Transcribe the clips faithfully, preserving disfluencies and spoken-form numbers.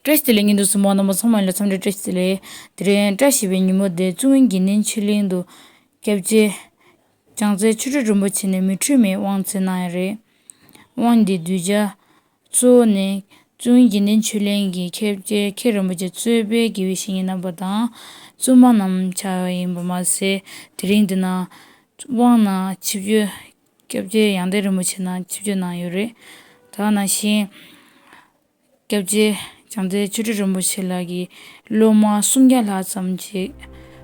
བཀྲ་ཤིས་བདེ་ལེགས། བརྙན་ཐུང་གཟིགས་མོ་བ་རྣམ་པ་ཚང་མ་ལ་འཚམས་འདྲི་བཀྲ་ཤིས་བདེ་ལེགས། དེ་རིང་བཀྲ་ཤིས་པའི་ཉིན་མོ་འདིར་བཙུན་དབོན་དགེ་འདུན་ཆོས་གླིང་དུ་སྐྱབས་རྗེ་བྱང་རྩེ་ཆོས་སྒྲོན་རིན་པོ་ཆེ་ནས་མི་འཁྲུགས་མའི་དབང་བསྩལ་གནང་ཡོད་རེད། དབང་འདིའི་གདུལ་བྱ་གཙོ་བོ་ནི་བཙུན་དབོན་དགེ་འདུན་ཆོས་གླིང་གི་སྐྱབས་རྗེ་མཁན་རིན་པོ་ཆེ་གཙོས་པའི་དགེ་བའི་བཤེས་གཉེན་རྣམ་པ་དང་བཙུན་མ་རྣམས་ཆགས་ཡོད་ཡིན་པ་མ་ཟད། དེ་རིང་འདི་ན་དབང་ནང་ཆིབས་བསྒྱུར་སྐྱབས་རྗེ་ཡང་སྟེང་རིན་པོ་ཆེ་ནས་ཆིབས་བསྒྱུར་གནང་ཡོད་རེད། དེ་ནང་བཞིན་སྐྱབས་རྗེ་བྱང་རྩེ་ཆོས་སྒྲོན་རིན་པོ་ཆེ་ལགས་ཀྱི་སློབ་མ་སུམ་བརྒྱ་ལྷག་ཙམ་ཅིག་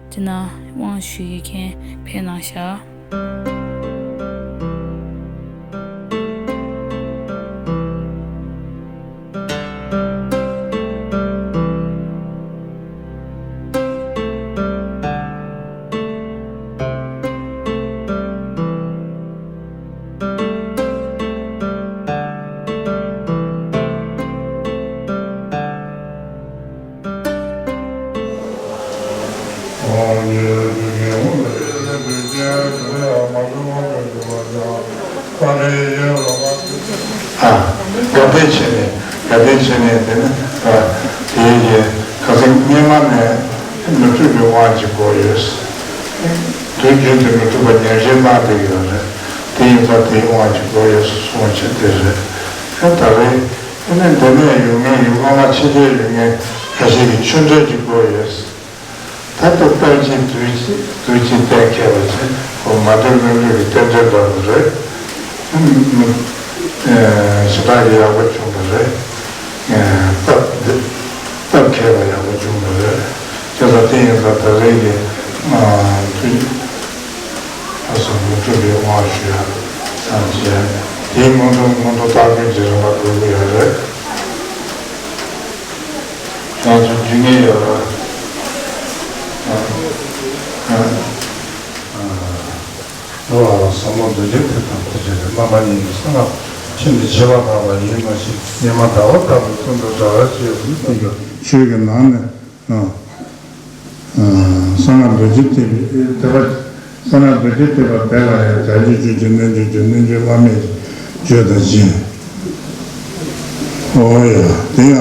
དེ་ན་དབང་ཞུ་ཡོད་མཁན་ཕེབས་གནང་ཤག་ཨ། དགའ་ལྡན་ཕྱི་ནས། དགའ་ལྡན་ཕྱི་ནས་དེ་ནི། ཨ། དེའི་གི་ཁ་སང་སྔོན་མ་ནས་མི་འཁྲུགས་པའི་དབང་ཅིག་དགོས་ཡོད། དུས་རྒྱུན་དུ་མི་འཁྲུགས་པ་ཉམས་བཞེས་གནང་བསྡད་ཡོད་རེད། དེ་ཡིན་ཙང་དེའི་དབང་ཅིག་དགོས་ཡོད་གསུངས་བྱས་དེ་རེད། ཨ། ད་རེས་ཨ་ནི་འདི་ནས་ཡོང་མཁན་ཡོད། སློབ་མ་ཕྱི་རྒྱལ་ཡོང་མཁན་ཁ་ཤས་ཀྱི་ཆོས་འབྲེལ་ཅིག་དགོས་ཡོད། ད་ལྟ་དཔལ་ཆེན་དུས་ཆེན། དུས་ཆེན་གཏན་འཁེལ་བ་ཚེ་འོ་མ་དོན་ལྷུན་གྲུབ་ཀྱི་རྟེན་འབྲེལ་འདྲ་པོ་རེད། ཨ། ཞེ་དྲག་གི་ཡག་པོ་བྱུང་བ་རེད། ཨ། སྟབས་བདེ། སྟབས་འཁེལ་བ་ཡག་པོ་བྱུང་བ་རེད། བྱས་ཙང་དེ་ཡིན་ཙང་ད་རེས་ཀྱི། ཨ། དུས་ཁ་སང་མི་འཁྲུགས་པའི་དབང་ཞུ་ཡག་བྱས། དེའི་སྔོན་འགྲོ། སྔོན་འགྲོ་སྟ་གོན་གྱི་རིམ་པ་འགྲོ་གི་ཡོད་རེད། ང་ཚོ་རྒྱུས་མངའ་ཡོད་རེད། ཨ། ཨ། ཨ། ཨ། ཟབ་མོ་རྡོ་རྗེ་ཐེག་དང་ཐེག་ཆེན་རེད། རྣམ་པ་གཉིས་ཀྱི་གསང་སྔགས་ཕྱིན་ཏེ་བྱེ་བ་དག་པ་ཡིན་ནོ་ཞེས། སྙེ་མ་ཟླ་བ་ལྟ་བུའི་ཀུན་ཏུ་འདྲ་བར་བྱེད་ཟེར་དེ་ཡོད། ཆོས་ཀྱི་ནང་ནས། ཨ། ཨ། གསང་སྔགས་རྡོ་རྗེ་ཐེག་པའི་ཐེག་པ། གསང་སྔགས་རྡོ་རྗེ་ཐེག་པ་དེ་ལ་ཡང་བྱ་རྒྱུད་སྤྱོད་ཀྱི་རྣལ་འབྱོར་གྱི། རྣལ་འབྱོར་བླ་མེད་ཀྱི་སྤྱོད་དང་སྦྱིན། འོ་ཡ། དེ་ཡང་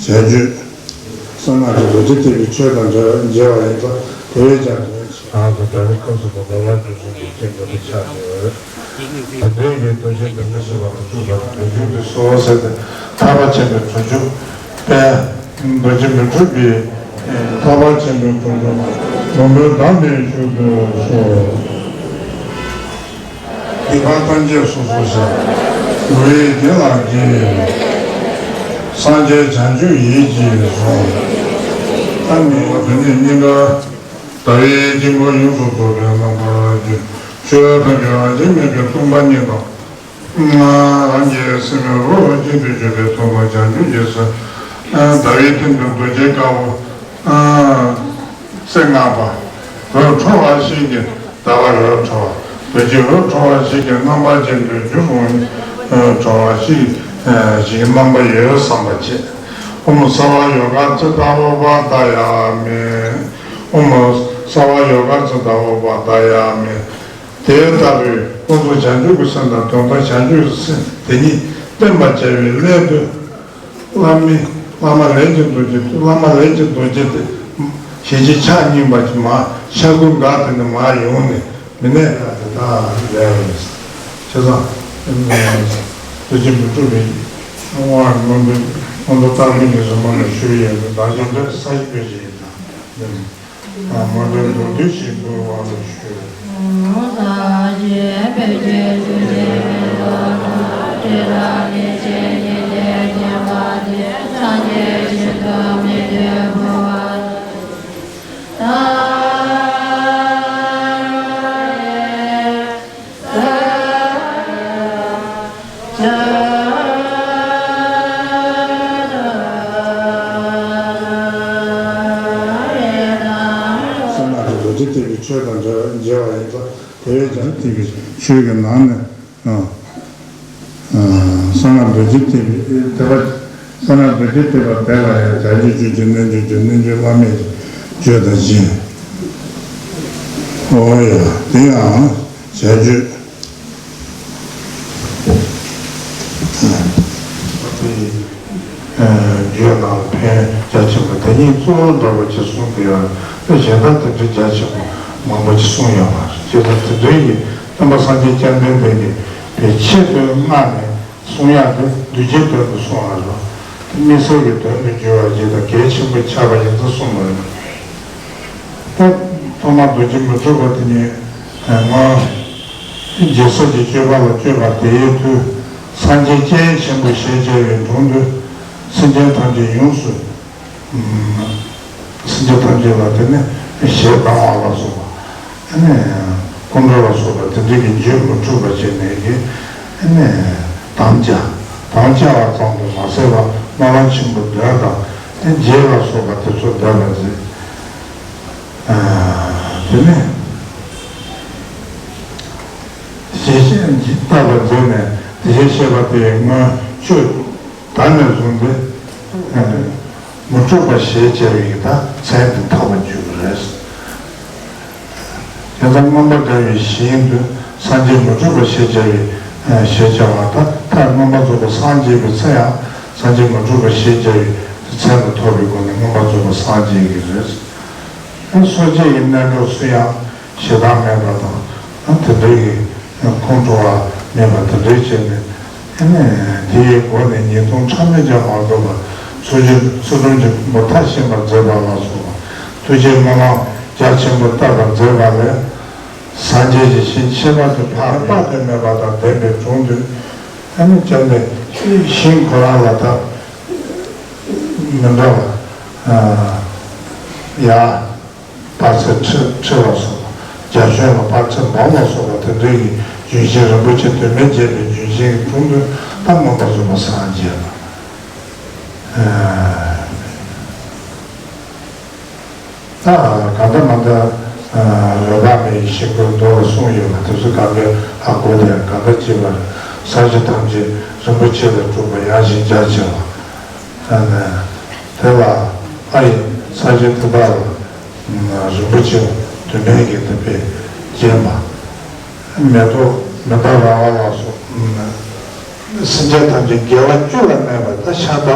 བྱ་རྒྱུད། གསང་སྔགས་ཀྱི་རྡོ་རྗེ་ཐེག་པའི་ཆོས་དང་འབྲེལ་བ་ཡིན་ཙང་དེ་བས་ཀྱང་དོན་ཆེ། ང་ཚོ་དེ་རིང་སྐབས་སུ་བབ་པའི་དབང་ཆོས་སུ་འཇུག་ཅིང་འགྲོ་དེ་ཆགས་ཡོད། དེ་འདྲའི་གི་རྡོ་རྗེ་འདི་མི་ཤེས་པ་མི་འཁྲུགས་པ་རྡོ་རྗེ་འདི་སོ་ཟེར་ཏེ་ཐར་པ་ཆེན་པོའི་གྲུབ་མཆོག་དཔལ་རྡོ་རྗེ་མི་འཁྲུགས་པའི་ཐར་པ་ཆེན་པོའི་གྲུབ་མཆོག་མགོན་པོའི་བདག་འདི་བཞུགས་སུ་གསོལ། སྡིག་པ་ཐམས་ཅད་སོ་སོར་བཤགས། འགྲོ་བའི་བདེ་ལ་དགེ་བའི་བློ། སངས་རྒྱས་བྱང་ཆུབ་ཡིད་ཀྱིས་བཟུང་། ཨ་ནི་འོ་དེ་ནས་སྙིང་ག་ཟླ་བའི་དཀྱིལ་འཁོར་ཡོངས་སུ་རྫོགས་པའི་རྣམ་པར་བསྒྱུར། ཆོས་ཐམས་ཅད་རང་བཞིན་མེད་པའི་སྟོང་པ་ཉིད་དང་། རང་གི་སེམས་རང་རོ་གཅིག་ཏུ་གྱུར་པའི་ཐོག་མར་བྱང་ཆུབ་ཀྱི་སེམས། ཟླ་བའི་སྟེང་དུ་རྡོ་རྗེ་དཀར་པོ། ཨ། རྩེ་ལྔ་པ། འོད་འཕྲོ་བ་ཞིག་གི། ཟླ་བ་འོད་འཕྲོ་བ། རྡོ་རྗེ་འོད་འཕྲོ་བ་ཞིག་གི་རྣམ་པ་ཅན་དུ་གྱུར་འོང་། འོད་འཕྲོ་བ་ཞིག་ཞིག་གི་རྣམ་པ་ཡོད་བསམ་པ་བྱེད། ཨོཾ་སརྦ་ཡོ་ག་ཙིཏྟ་ཨུ་པ་དཱ་ཡ་མེ། ཨོཾ་སརྦ་ཡོ་ག་ཙིཏྟ་ཨུ་པ་དཱ་ཡ་མེ། དེ་ལྟ་བུའི་ཀུན་རྫོབ་བྱང་ཆུབ་ཀྱི་སེམས་དང་དོན་དམ་བྱང་ཆུབ་ཀྱི་སེམས་དེ་ཉིད་བསྟན་པར་བྱ་བའི་སླད་དུ། བླ་མེད། བླ་མ་ལས་ཀྱི་རྡོ་རྗེ། བླ་མ་ལས་ཀྱི་རྡོ་རྗེ་དེ་ཞལ་གཅིག་ཕྱག་གཉིས་པ་ཅིག་མར་ཤར་ཁུག་འགག་དེ་ནས་མར་ཡོང་ནས་མི་ནས་དེ་དག་ལས་ཡིན། བྱས་ཙང་རྡོ་རྗེ་མི་འཁྲུགས་པའི་དབང་མངོན་པའི་མངོན་མཐོ་སྟ་གོན་གྱི་རི་མོ་ལ་ཞུ་ཡས་ཀྱི་བདག་ཅག་འདིར་ས་གཞི་བེད་སྤྱོད་ཡིན་ད། མ་འདྲ་མདོར་བསྡུས་ཤིག་འབུལ་བར་ཞུ། གསང་སྔགས་ཀྱི་རྡོ་རྗེ་ཐེག་པའི་ཆོས་དང་འབྲེལ་བ་ཡིན་ཙང་དེ་བས་ཀྱང་ཐེག་པའི་ཆོས་ཀྱི་ནང་ནས། ཨ། ཨ། གསང་སྔགས་རྡོ་རྗེ་ཐེག་པའི་ཐེག་པ། གསང་སྔགས་རྡོ་རྗེ་ཐེག་པ་དེ་ལ་ཡང་བྱ་རྒྱུད་སྤྱོད་ཀྱི་རྣལ་འབྱོར་གྱི། རྣལ་འབྱོར་བླ་མེད་ཀྱི་སྤྱོད་དང་སྦྱིན། འོ་ཡ། དེ་ཡང་བྱ་རྒྱུད། ཨ། རྒྱུད་ལ། ཕན་རྒྱ་ཆེན་པོ་དེ་ཉིད་གཙོ་བོ་འདྲ་པོ་ཅིག་གསུངས་ཏེ་ཡོད་རེད། གཞན་དག་དེ་འདྲའི་རྒྱ་ཆེན་པོ་མང་པོ་ཅིག་གསུངས་ཡོད་པ་རེད། བྱས་ཙང་དེ་འདྲའི་གི་སྟོན་པ་སངས་རྒྱས་བཅོམ་ལྡན་འདས་ཀྱི་པའི་ཆེད་དུ་མངགས་ནས་གསུང་ཡག་དེ་གདུལ་བྱའི་དོན་དུ་གསུངས་པ་རེད། དམིགས་བསལ་གྱི་དོན་དུ་འགྱུར་བ་ཞིག་དང་གལ་ཆེན་པོ་ཆགས་པ་ཡིན་ཙང་གསུངས་པ་རེད། ད་ཐོག་མར་རྡོ་རྗེ་མི་འཁྲུགས་པ་དེ་ཉིད་སྔོན་རྗེས་སོར་གྱི་སྤྱོད་པ་ལ་སྤྱོད་པ་དེའི་མཐུས་སངས་རྒྱས་སྤྱན་ཆེན་པོ་ཞེས་བྱ་བའི་དྲུང་དུ་སེམས་ཅན་ཐམས་ཅད་ཡོངས་སུ། སེམས་ཅན་ཐམས་ཅད་ལ་དེ་ནི་ཞེ་སྡང་བ་ལ་སོགས་པ། ཨ་ནི་ཀུན་འདྲ་ལ་སོགས་པ་དེ་འདྲ་གི་རྒྱུད་མི་འཁྲུགས་པ་བྱས་ནས་ཀྱི། ཨ་ནི་དམ་བཅའ། དམ་བཅའ་བ་ཙམ་དུ་མ་ཟད་པར་སྨོན་ལམ་ཆེན་པོ་འདོན་དང་། ཨ་རྗེས་ལ་སོགས་པ་དེ་ཚོ་འདོན་པར་མཛད། ཨ་དེ་ནས་ཞེས་བཤད་བཏབ་པར་མཛད་ནས། དེ་ཞེས་བཤད་པ་དེ་སྔོན་ཆོས་ད་ནས་བཟུང་སྟེ། ཨ་མི་འཁྲུགས་པ་ཞེས་བྱ་བའི་ད་མཚན་དེ་ཐོབ་པར་འགྱུར་གྱི་རེད། དེ་ལྟར་མངོན་པར་དགའ་བའི་ཞིང་དུ་སངས་རྒྱས་མི་འཁྲུགས་པ་ཞེས་བྱ་བའི་ཞེས་བྱ་བ་དང་མཐར་མངོན་པར་རྫོགས་པར་སངས་རྒྱས་པའི་ཚེ་ཡང་སངས་རྒྱས་མི་འཁྲུགས་པ་ཞེས་བྱ་བའི་མཚན་དུ་ཐོབ་པའི་སྒོ་ནས་མངོན་པར་རྫོགས་པར་སངས་རྒྱས་ཀྱི་རེད། སོ་སྐྱེ་ཡི་གནས་སྐབས་སུ་ཡང་ཞེ་སྡང་མེད་པ་དང་། དེ་འདྲའི་གི་ཁོང་ཁྲོ་བ་མེད་པ་དེ་འདྲའི་བྱས་ནས། ཨ་ནི་དེའི་སྒོ་ནས་ཉེས་ལྟུང་ཕྲ་མོས་ཀྱང་མ་གཏོགས་པར་ཚུལ་ཁྲིམས་ཚུལ་ཁྲིམས་ཀྱི་ཕུང་པོ་མཐར་ཕྱིན་པར་མཛད་པ་ལ་སོགས་པ་ཐུགས་རྗེའི་སྨོན་ལམ་རྒྱ་ཆེན་པོ་བཏབ་པར་མཛད་པ་ལས། སངས་རྒྱས་ཀྱི་ཞིང་ཁྱད་པར་དུ་འཕགས་པའི་དཔག་ཏུ་མེད་པ་དང་ལྡན་པའི་དྲུང་དུ། ཨ་ནི་བཅོམ་ལྡན་ཞིང་ཁོ་རང་ལ་ད་མི་འདྲ་བ། ཡ། དཔག་ཚད་ཁྲི་ཁྲི་ལ་སོགས་པ། རྒྱ་ཁྱོན་ལ་དཔག་ཚད་འབུམ་ལ་སོགས་པ་དེ་འདྲའི་གི་ལྗོན་ཤིང་རིན་པོ་ཆེ་དུ་མས་བརྒྱན་པའི་ལྗོན་ཤིང་གི་དྲུང་དུ་ད་མངོན་པར་རྫོགས་པར་སངས་རྒྱས་པ། ད་གང་ལྟར་མ་ལྟར་འོད་དཔག་མེད་ཀྱི་ཞིང་ཁམས་མདོར་གསུངས་ཡོད་པ་དེ་ཚོ་གང་གའི་ཨ་གོ་དེ་གང་ལྟར་ཅིག་ལ་ས་གཞི་ཐམས་ཅད་རིན་པོ་ཆེ་ལས་གྲུབ་པ་ཡངས་ཤིང་རྒྱ་ཆེ་བ། དེ་ལ་ཨ་ཡི་ས་གཞི་དེ་དག་ལ་རིན་པོ་ཆེ་དུ་མས་ཀྱི་དེ་པས་བརྒྱན་པ། མེ་ཏོག་མི་འདའ་ར་བ་ལ་སོགས། སེམས་ཅན་ཐམས་ཅད་དགེ་བ་བཅུ་ལ་གནས་པ་ད་ཤ་སྟག་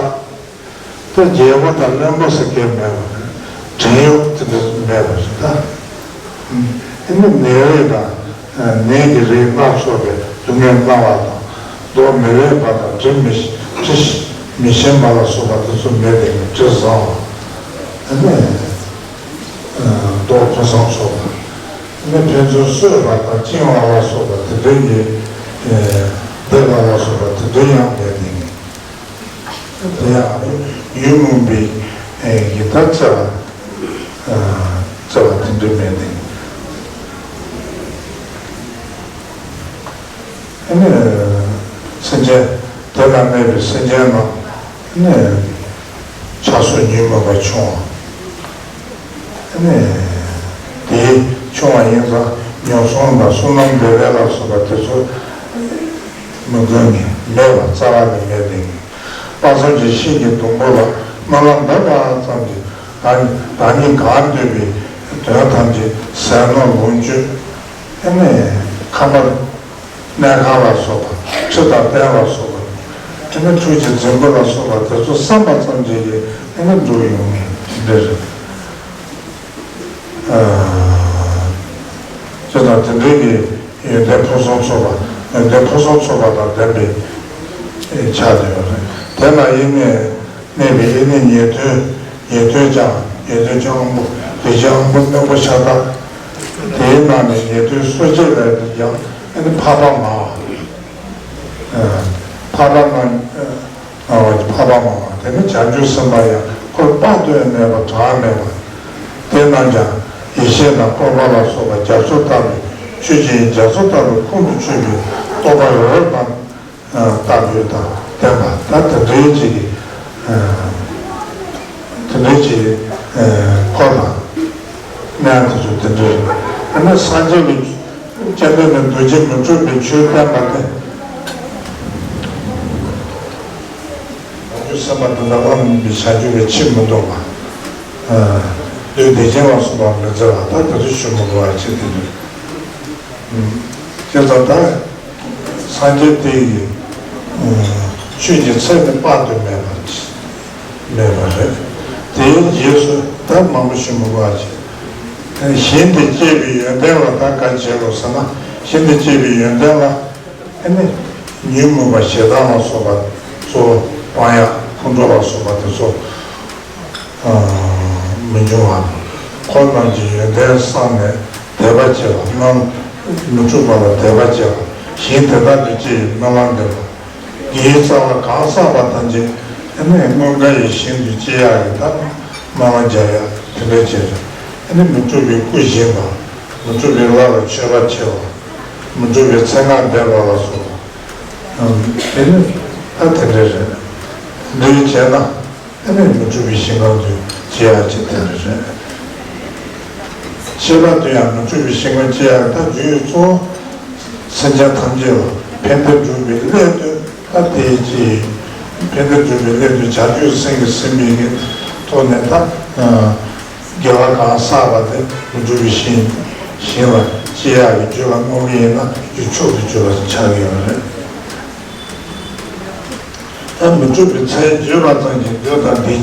ད་རྒྱལ་པོ་དང་བློན་པོ་ཟེར་མཁན་མེད་པ་རེད། བྲན་གཡོག་དེ་འདྲ་མེད་པ་རེད་ད། ཨ་ནི་ནད་རིགས་དང་ནད་ཀྱི་རིགས་སྣ་ཚོགས་པའི་སྡུག་བསྔལ་མནར་བ་དང་། མདོག་མི་འོས་པ་དང་། དྲི་མི་དྲི་མི་ཞིམ་པ་ལ་སོགས་པ་དེ་ཚོ་མེད་པའི་དྲི་བཟང་བ། ཨ་ནི་མདོག་ཕུན་སུམ་ཚོགས་པ། ཨ་ནི་ཕན་ཚུན་གསོད་པ་དང་བཅིང་བ་ལ་སོགས་པ་དེ་འདྲའི་གི་འདེབས་པ་ལ་སོགས་པ་དེ་འདྲའི་ཡང་མེད་དེ། དེ་ཡང་ཡུལ་མུན་པའི་ཡི་དྭགས་བརྩེ་བ་བརྩེ་བ་དེ་འདྲ་མེད་དེ། ཨ་ནི་སེམས་ཅན་དེ་ལ་གནས་པའི་སེམས་ཅན་རྣམས་ནི་ཆགས་སོགས་ཉོན་མོངས་པ་ཆུང་བ། ཨ་ནི་དེའི་ཆུང་བ་ཡིན་ཙང་ཉོ་ཚོང་དང་བསོད་ནམས་འབད་རེས་ལ་སོགས་པ་དེ་ཚོ་མི་དགོས་ནས་མེད་པ་རྩ་བ་ནས་མེད་དེ། དཔག་བསམ་གྱི་ཤིང་གི་སྡོང་པོ་ལ་སྨོན་ལམ་འདེབས་པ་ཙམ་གྱིས་བདག་བདག་ཉིད་གང་འདོད་པའི་དོན་ཐམས་ཅད་ཟས་ནོར་ལོངས་སྤྱོད། ཨ་ནི་ཁང་པ་གནས་ཁང་ལ་སོགས་པ། ཁྲི་དང་སྟན་ལ་སོགས་པ། ཨ་ནི་ཁྲུས་ཀྱི་རྫིང་བུ་ལ་སོགས་པ་དེ་ཚོ་བསམ་པ་ཙམ་གྱིས་ཨ་ནི་འགྲུབ་ཡོང་ངེས་འདི་རེད། ཅེས་དང་དེ་འདྲའི་གི་ཡོན་ཏན་ཕུན་སུམ་ཚོགས་པ། ཡོན་ཏན་ཕུན་སུམ་ཚོགས་པ་དང་ལྡན་པའི་ཆ་དེ་ཡོད་རེད། དེ་ལ་ཡེ་ནས་གནས་པའི་ཨེ་ནི་ཉེ་དོན། ཉེ་དོན་ཀྱང་ཉེ་དོན་ཀྱང་དབང་པོ་ལེགས་བྱས་དབང་པོ་རྣོན་པོ་ཤ་སྟག་དེའི་ནང་ནས་ཉེ་དོན་གསོ་དཔྱད་ལས་ཀྱང་ཨེ་ནི་འཕགས་པ་མང་བ། འཕགས་པ་མང་། ཨ་འཕགས་པ་མང་བ་དེ་ནི་བྱང་ཆུབ་སེམས་དཔའ་ཡང་འཁོར་དཔག་ཏུ་མེད་པ་གྲངས་མེད་པ། དེ་རྣམས་ཀྱང་ཡེ་ཤེས་དང་སྤོབས་པ་ལ་སོགས་པ་རྒྱ་མཚོ་ལྟ་བུའི་ཆོས་ཀྱི་རྒྱ་མཚོ་ལྟ་བུའི་ཁོང་དུ་ཆུད་པའི་རྟོགས་པ་རབ་རིབ་དང་ལྟ་བུ་དང་ལྡན་པ་ད་དེ་འདྲའི་ཅིག་གི་དེ་འདྲའི་ཅིག་གི་འཁོར་དང་། གནས་དེ་ཚོ་དེ་འདྲའི། ཨ་ནི་སངས་རྒྱས་ཀྱི་སྤྱན་ལྡན་ནི་རྡོ་རྗེ་མི་འཁྲུགས་པའི་ཆོས་བསྟན་པ་སྟེ། བྱང་ཆུབ་སེམས་དཔའ་འདི་འདྲ་བླ་ན་མེད་པའི་བྱང་ཆུབ་ལ་ཕྱིར་མི་ལྡོག་པ། ལུས་བདེ་ཆེན་ལ་སོགས་པ་མི་བརྫི་བ་ད་དེ་ཚོ་ཞུ་མི་དགོས་པ་ཆེ་དེ་འདྲ། ཁྱེད་ཚོ་ད་སངས་རྒྱས་དེ་ཡི་ཆོས་ཀྱི་ཚད་ནི་དཔག་ཏུ་མེད་པ། མེད་པ་རེད། དེའི་རྗེས་སུ་ད་མང་པོ་ཞིག་མི་དགོས་པ་བྱས། ཞིང་དེ་སྐྱེས་པའི་ཡོན་ཏན་ལ་ད་ག་བྱེད་དགོས་ཟེར་ན། ཞིང་དེ་སྐྱེས་པའི་ཡོན་ཏན་ལ་ཨ་ནི་ཉོན་མོངས་པ་ཞེ་སྡང་ལ་སོགས་པ་ཚོ་སྤང་ཡག་ཁོང་ཁྲོ་ལ་སོགས་པ་དེ་ཚོ་མི་འབྱུང་བ། འཁོར་རྣམས་ཀྱི་ཡོན་ཏན་བསམས་ནས་དད་པ་བྱེད་པ། སྨོན། མི་འཁྲུགས་པ་ལ་དད་པ་བྱེད་པ། ཞིང་དེ་དག་ཏུ་སྐྱེ་བའི་སྨོན་ལམ་འདེབས་པ། དགེ་བའི་རྩ་བ་གང་བསགས་པ་ཐམས་ཅད་ཨ་ནི་མངོན་དགའ་བའི་ཞིང་དུ་སྐྱེ་ཡག་གི་ད་སྨོན་ལམ་རྒྱག་ཡག་དེ་འདྲ་བྱས་ཏེ། ཨ་ནི་མི་འཁྲུགས་པའི་སྐུ་བཞེངས་པ། མི་འཁྲུགས་པའི་ལྷ་ལ་མཆོད་པ་བྱེད་པ། མི་འཁྲུགས་པའི་མཚན་སྔགས་བཟླས་པ་ལ་སོགས་པ། ཨམ། དེ་ནི་ད་དེ་འདྲ་རེད། འདི་བྱས་ན་ཨ་ནི་མི་འཁྲུགས་པའི་ཞིང་ཁམས་དུ་སྐྱེ་ཡག་ཅིག་དེ་འདྲ་རེད། ཤེས་པ་དེ་ཡང་མི་འཁྲུགས་པའི་ཞིང་ཁམས་སྐྱེ་ཡག་གི་ད་རྒྱུ་ཡི་གཙོ་བོ། སེམས་ཅན་ཐམས་ཅད་ལ་ཕན་བདེ་སྒྲུབ་པའི་སླད་དུ་ད་དེའི་ཕྱིར། ཕན་བདེ་སྒྲུབ་པའི་སླད་དུ་བྱང་ཆུབ་སེམས་ཀྱིས་ཟིན་པའི་གི་ཐོག་ནས་ད་དགེ་བ་གང་བསགས་པ་དེ་མི་འཁྲུགས་པའི་ཞིང་ཞིང་ལ་སྐྱེ་ཡག་གི་རྒྱུ་ལ་བསྔོ་གི་ཡིན་ན་རྒྱུ་མཆོག་ཏུ་གྱུར་པ་ཆགས་ཀྱི་ཡོད་རེད། ད་མི་འཁྲུགས་པའི་ཚེ་བརྗོད་པ་ཙམ་གྱིས་འདོད་དང་འདི།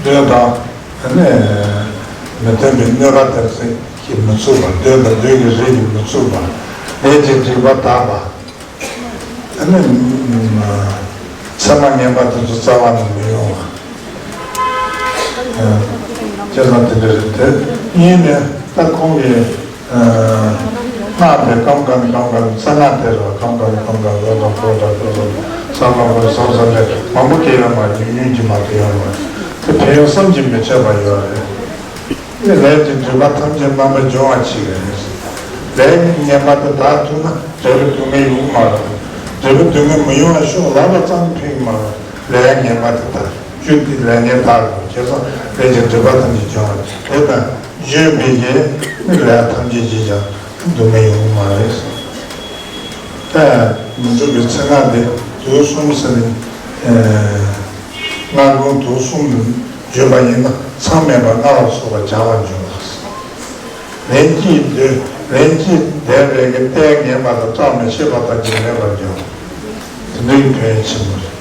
འདོད་དང་ནི་མི་མཐུན་པའི་གནོད་པ་དེ་ཚོ་གིས་མི་ཚུགས་པ། འདོད་དང་འདོད་ཀྱི་རིགས་ཀྱིས་མི་ཚུགས་པ། ལས་ཀྱི་སྒྲིབ་པ་དག་པ། ནི་མཚན་མ་ངན་པ་དེ་ཚོ་རྩ་བ་ནས་མི་ཡོང་བ། བྱས་ཙང་དེ་འདྲ་རེད་དེ། གཉིས་ནས་ད་ཁོང་གིས། སྔགས་དེ་སྐབས་འགའ་ནས་སྐབས་འགའ་ནས་གསང་སྔགས་དེ་རུ་སྐབས་འགའ་ནས་སྐབས་འགའ་ལོ་དང་ཕོ་དང་ཕོ་དང་ས་དང་ཕོ་ས་ས་ལས་མང་པོ་སྐྱེ་ཡོད་མ་རེད། ཉུང་ཉུང་གཅིག་མ་གཏོགས་ཡོད་མ་རེད། དེ་ཕན་ཡོན་བསམ་གྱིས་མི་ཁྱབ་པ་ཡོད་རེད། དེ་ལས་ཀྱི་སྒྲིབ་པ་ཐམས་ཅད་རྣམ་པར་སྦྱོང་བར་བྱེད་ཀྱི་རེད། ལས་ངན་པ་དེ་དག་ཐུབ་ན་འབྲས་བུ་སྡུག་བསྔལ་ཡོང་མ་རེད། འབྲས་བུ་སྡུག་བསྔལ་མི་ཡོང་བ་ཤོག་ལབ་པ་ཙམ་ཕན་གྱི་མ་རེད། ལས་ངན་པ་དེ་དག་བཅུ་དེ་ལས་ངན་དག་གོ། བྱས་ཙང་ལས་ཀྱི་སྒྲིབ་པ་ཐམས་ཅད་སྦྱོང་བར་བྱེད་དེ་དང་། བརྗོད་མེད་ཀྱི་ནི་ལས་ཐམས་ཅད་ཀྱིས་ཀྱང་སྡུག་བསྔལ་ཡོང་གི་མ་རེད། ད་མི་འཁྲུགས་པའི་མཚན་སྔགས་འདི་དུག་གསུམ་ཟེར་ནས། སྔགས་ཀུན་དུག་གསུམ་བརྗོད་པ་ཡིན་ན་མཚམས་མེད་པར་སྔགས་ལ་སོགས་པ་སྦྱང་བར་འགྱུར་ལ། ལན་གཅིག་འདོད། ལན་གཅིག་བཟླས་པའི་གི་ལྟས་ངན་པ་དང་བཀྲག་མི་ཤིས་པ་དག་ཀྱང་མེད་པར་འགྱུར། དེ་འདྲའི་ཕན་ཡོན་ཆེན་པོ་རེད།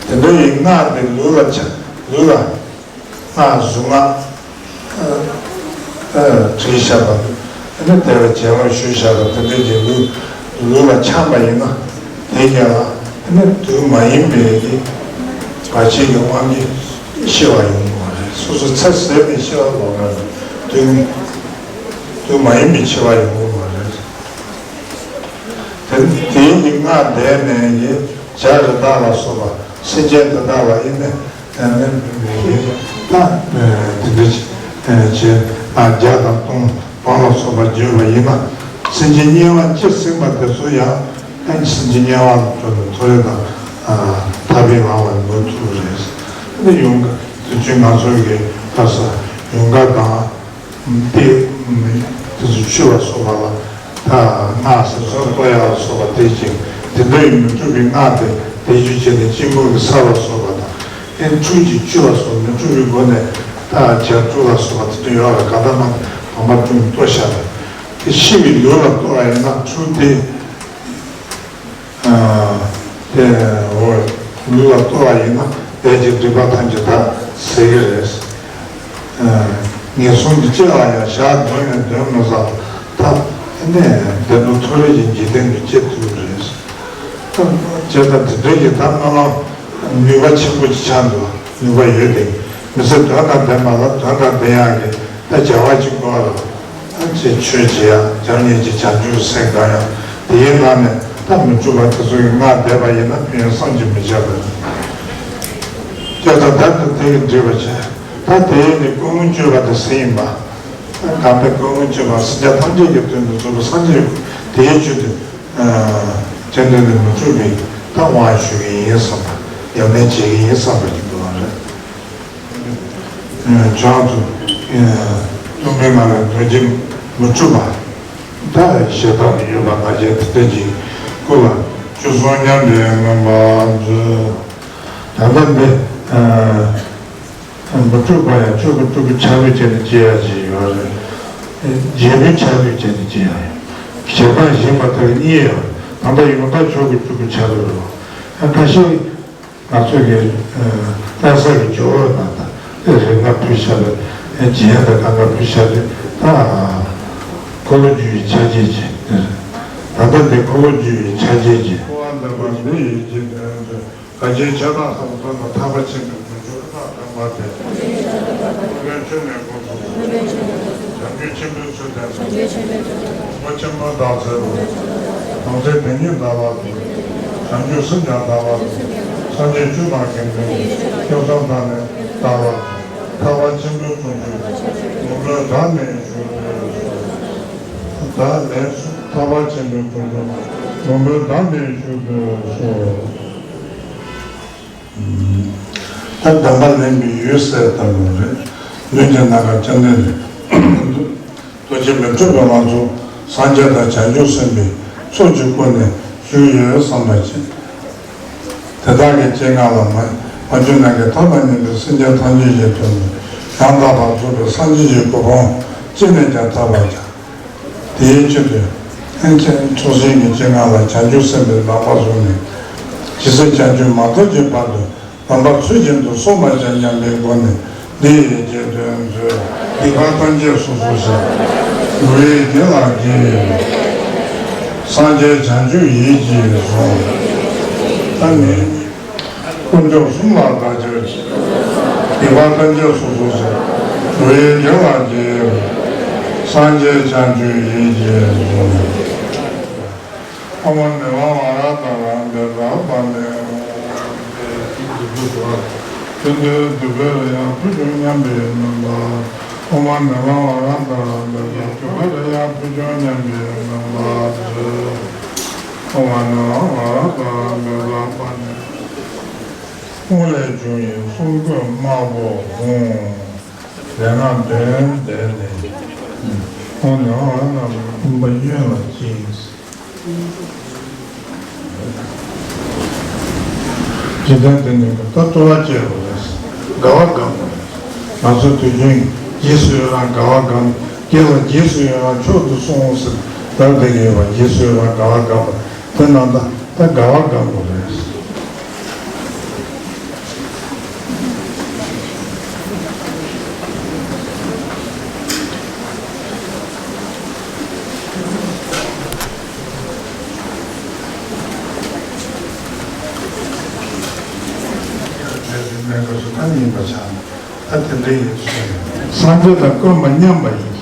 དེ་འདྲ་ཡི་སྔགས་འདི་ལུས་ལ་ཆ། ལུས་ལ། སྔགས་གཟུངས་སྔགས། ཨ། ཨ། བྲིས་བཞག་པ། ཨ་ནི་དེ་ལ་བྱིན་རླབས་ཞུས་བཞག་པ་དེ་འདྲ་ཅིག་ལུས་ལུས་ལ་འཆང་བ་ཡིན་ན། དེ་ཉིད་ལ་ཨ་ནི་དུག་མ་ཡིན་པའི་གི་བར་ཆད་ཀྱི་དབང་གིས་ཤི་བ་ཡོང་གི་མ་རེད། སོ་སོ་ཚེ་ཟད་ནས་ཤི་བ་ལོག་ར་དུག་དུག་མ་ཡིན་པའི་འཆི་བ་ཡོང་གི་མ་རེད། དེ་དེའི་གི་སྔགས་བཟླས་ནས་ཀྱི་བྱ་རི་དྭགས་ལ་སོགས་པ་སེམས་ཅན་དེ་དག་ལ་ཡིན་ནས། ཨ་ནི་ད་དེ་འདྲ་བྱས་ཨ་བརྒྱ་དང་སྟོང་སྟོང་ལ་སོགས་པ་བརྗོད་པ་ཡིན་ན། སེམས་ཅན་དམྱལ་བ་སྐྱེ་ཟིན་པ་དེ་ཚོ་ཡང་ཨ་སེམས་ཅན་དམྱལ་བ་ལ་འགྲོ་བའི་མཐོ་རིས་དང་ཐར་པའི་ལམ་ལ་འགྲོ་ཐུབ་རེད། ཨ་ནི་ཡུངས་ཀར་དུས་ཚོད་ང་ཚོ་གི་ཁ་ས་ཡུངས་ཀར་དང་། དེ་དེ་ཚོ་མཆོད་པ་སོགས་པ་ལ་ད་སྔགས་ཟེར་ཚོགས་གཏོར་ཡག་ལ་སོགས་པ་དེ་བཞིན་དེ་འདྲ་ཡི་མི་འཁྲུགས་པའི་སྔགས་དེ་བཟླས་བརྗོད་བྱས་ནས་དཔྱི་མགོ་གི་ས་ལ་སོགས་པ་དང་། ཨེ་ཁྲུས་ཀྱི་བཅུ་ལ་སོགས་མི་འཁྲུགས་པའི་སྒོ་ནས་ད་བྱ་ཁྲུ་ལ་སོགས་པ་དེ་འདྲ་ཡོད་རེད། གང་ལྟར་ན་དམ་པ་ཁྲུ་གཏོར་བཞག་པ་དེ་ཤི་བའི་ལུས་ལ་གཏོར་བ་ཡིན་ན་ཁྲུ་དེ། དེ་འོ་ལུས་ལ་གཏོར་བ་ཡིན་ན་ལས་ཀྱི་སྒྲིབ་པ་ཐམས་ཅད་དག་ཟད་ཀྱི་རེད། ངན་སོང་གི་སྤྱོད་ལ་ཡང་ཞག་འདོན་ནས་འདོན་མི་ཟ་ད་ནས་བདེ་འགྲོ་མཐོ་རིས་ཀྱི་འཇིག་རྟེན་དུ་སྐྱེ་ཐུབ་ཀྱི་རེད། བྱས་ཙང་དེ་འདྲ་ཡི་ད་སྨོན་ལམ་ནུས་པ་ཆེན་པོ་ཅིག་ཆགས་འདུག་ནུས་པ་ཡོད་དེ། མི་ཚེ་དོན་དང་ལྡན་པ་ལ་དོན་དང་ལྡན་ཡག་གི་ད་བྱ་བ་ཅིག་དགོས་རེད། ཨ་ཅེ་ཆོས་བྱེད་ཡ་བྱམས་སྙིང་རྗེ་བྱང་ཆུབ་སེམས་དགའ་ཡ་དེའི་ནང་ནས་ད་མི་འཁྲུགས་པ་དེ་ཚོ་གི་སྔགས་བཟླས་པ་ཡིན་ན་ཕན་ཡོན་བསམ་གྱིས་མི་ཁྱབ་པ་རེད། སྐྱབས་དང་བདག་ཏུ་དེ་གི་འདྲིས་པ་བྱས། ད་དེའི་ནི་ཀུན་སློང་བཅོས་པ་དེ་ཟིན་ཡིན་པ། ད་གང་ལྟར་ཀུན་སློང་བཅོས་པ་སེམས་ཅན་ཐམས་ཅད་ཀྱི་དོན་དུ་རྫོགས་པའི་སངས་རྒྱས་དེའི་ཆེད་དུ་སྤྱན་འདྲེན་དུ་མི་འཁྲུགས་པའི་ད་དབང་ཞུ་གི་ཡིན་བསམ་པ་ཉམས་ལེན་བྱེད་ཀྱི་ཡིན་བསམ་པ་ཞིག་འདུག་བ་རེད། བྱང་དུ་སྟོང་པའི་ངང་ལས་རྡོ་རྗེ་མི་འཁྲུགས་པ། ད་ཞེ་སྡང་ཡོད་པ་ང་རྒྱལ་དེ་འདྲ་གྱི་སྐུ་ལ་བཅུ་གསུམ་མཉམ་པའི་མངོན་པར་མཛོད། ད་ལྟ་འདི་མི་འཁྲུགས་པ་ཡང་ཆོས་ཀྱི་སྤྲུལ་སྐུ་ཆ་བོས་བྱས་ནས་སྐྱེ་ཡ་ཞིག་ཡོད་རེད། རྒྱལ་པོའི་ཆ་བོས་བྱས་ནས་སྐྱེ་ཡ་ཡོད། ཞེ་སྡང་ཞེན་པ་དེ་གཉིས་ཡོད། ད་ལྟ་ཡོངས་དག་ཆོས་ཀྱི་སྤྲུལ་སྐུ་ཆ་བོས་རེད། ཁ་ཤས། ང་ཚོ་གི་ཨ་གཏད་ས་གི་ཇོ་བོ་དང་དང་དེ་རིགས་ལྔ་ཕུལ་བྱས་པའི་རྒྱན་དང་གང་ག་ཕུལ་བྱས་ཏེ། ད་འཁོར་ལོ་བསྒྱུར་བའི་ཆ་བྱད་ཅིག་ད་ལྟ་འདི་འཁོར་ལོ་བསྒྱུར་བའི་ཆ་བྱད་ཅིག་འཁོར་བ་འདས་པ་འདི་ཡི་རྗེས་དོན་དུ། ག་ཅི་ཆ་ཐག་ཐག་ཏུ་ཐར་པ་ཆེན་པོའི་དཀོན་མཆོག་ཐག་དམ་པ་སྟེ། སློབ་དཔོན་ཆོས་ནས་དགོངས་སུ་གསོལ། བྱང་ཆུབ་ཆེན་པོའི་ཚུལ་བསྟན་ཏོ། རིན་པོ་ཆེན་པོའི་བདག་འཛིན་ཏོ། བྱང་ཆུབ་སེམས་དཔའི་བདག་འཛིན་ཏོ། བྱང་ཆུབ་སེམས་ཀྱང་བདག་འཛིན་ཏོ། སངས་རྒྱས་ཆོས་དང་དགེ་འདུན་ཏོ། སྐྱབས་གསུམ་བདག་ནི་བདག་འཛིན་ཏོ། ཐར་པ་ཆེན་པོའི་དཀོན་མཆོག་ཏོ། མགོན་པོའི་བདག་ནི་ཞུ་དོ། བདག་ལས་སུ་ཐར་པ་ཆེན་པོའི་དཀོན་མཆོག་ཏོ། མགོན་པོའི་བདག་ནི་ཞུ་དོ། ད་གདམས་པ་ལེན་པའི་ཡུལ་ཟེར་ལྟ་བུ་རེད། ལུས་ཀྱི་ནམ་མཁའ་སྐྱབས་གནས་རེད། རྡོ་རྗེ་མི་འཁྲུགས་པའི་དབང་ཕྱུག་སངས་རྒྱས་དང་བྱང་ཆུབ་སེམས་དཔའི་ཚོགས་ཀྱིས་བསྐོར་ནས་བཞུགས་ཡོད་བསམ་པ་བྱེད། དེ་དག་གི་སྤྱན་སྔ་ལ་མ་མ་གྱུར་ནམ་མཁའི་མཐའ་དང་མཉམ་པའི་སེམས་ཅན་ཐམས་ཅད་ཀྱི་དོན་དུ་ཡང་དག་པར་རྫོགས་པའི་སངས་རྒྱས་ཀྱི་གོ་འཕང་ཅི་ནས་ཀྱང་ཐོབ་པར་བྱ། དེའི་ཕྱིར་དུ་ཕན་ཆད་ཚོགས་ཞིང་གི་སྤྱན་སྔ་ལ་བྱང་ཆུབ་སེམས་དཔའི་ལག་པ་བཟུང་ནས་ཇི་སྲིད་བྱང་ཆུབ་མ་ཐོབ་ཀྱི་བར་དུ་སྡོམ་པ་ཚུལ་བཞིན་དུ་སྲུང་བར་བྱ་སྙམ་པའི་སྒོ་ནས་འདི་ཡི་རྗེས་ཟློས་མཛོད། སྡིག་པ་ཐམས་ཅད་སོ་སོར་བཤགས། འགྲོ་བའི་དོན་ལ་དགེ་བའི་སངས་རྒྱས་བྱང་ཆུབ་ཡིད་ཀྱིས་བཟུང་། ད་ནི། དཀོན་མཆོག་གསུམ་ལ་བདག་སྦྱར་གྱིས། སྡིག་པ་ཐམས་ཅད་སོ་སོར་བཤགས། འགྲོ་བའི་དོན་ལ་དགེ་བའི་སངས་རྒྱས་བྱང་ཆུབ་ཡིད་ཀྱིས་བཟུང་། ཨོཾ་མ་ཎི་པདྨ་རཱ་ཏཱ་ར་བི་རཱ་པ་ཎི། ཀུན་ཏུ་སྡིག་པ་རེ་ཡང་ཕུལ་བྱུང་སྙམ་པའི་སྨོན་ལམ། ཨོཾ་མ་ཎི་པདྨ་རཱ་ཏཱ་ར་བི་རཱ། སྡིག་པ་རེ་ཡང་ཕུལ་བྱུང་སྙམ་པའི་སྨོན་ལམ། ཨོཾ་མ་ཎི་པདྨ་རཱ་ཏཱ་ར་བི་རཱ་པ་ཎི། དབུགས་ལས་བྱུང་བའི་གསུང་རྒོད་དམར་པོ་ཧཱུྃ། ལས་སྔགས་འདོན་བཟླས་ནས། ཧཱུྃ་ནི་ཨ་ན་ལ་ཕུང་པོ་གཡོན་ལ་བཅིངས། འཇིག་རྟེན་འདི་ནི་ད་སྤྲོ་བ་སྐྱེ་དགོས་རེད། དགའ་བ་དགའ་དགོས་རེད། ང་ཚོ་དུས་རྒྱུན་རྗེས་སུ་ཡི་རང་དགའ་བ་དགའ། སྐྱེ་བ་རྗེས་སུ་ཡི་རང་མཆོག་ཏུ་གསུངས་ཟེར་ལབ་བསྡད་ཀྱི་ཡོད་པ། རྗེས་སུ་ཡི་རང་དགའ་བ་དགའ་བ་དེ་ནང་ད་ད་དགའ་བ་དགའ་དགོས་རེད། ད་དེ་འདྲ་ཡིན་གསུངས་ཡོད། སངས་རྒྱས་དང་བསྐལ་པ་མཉམ་པ་ཡིན།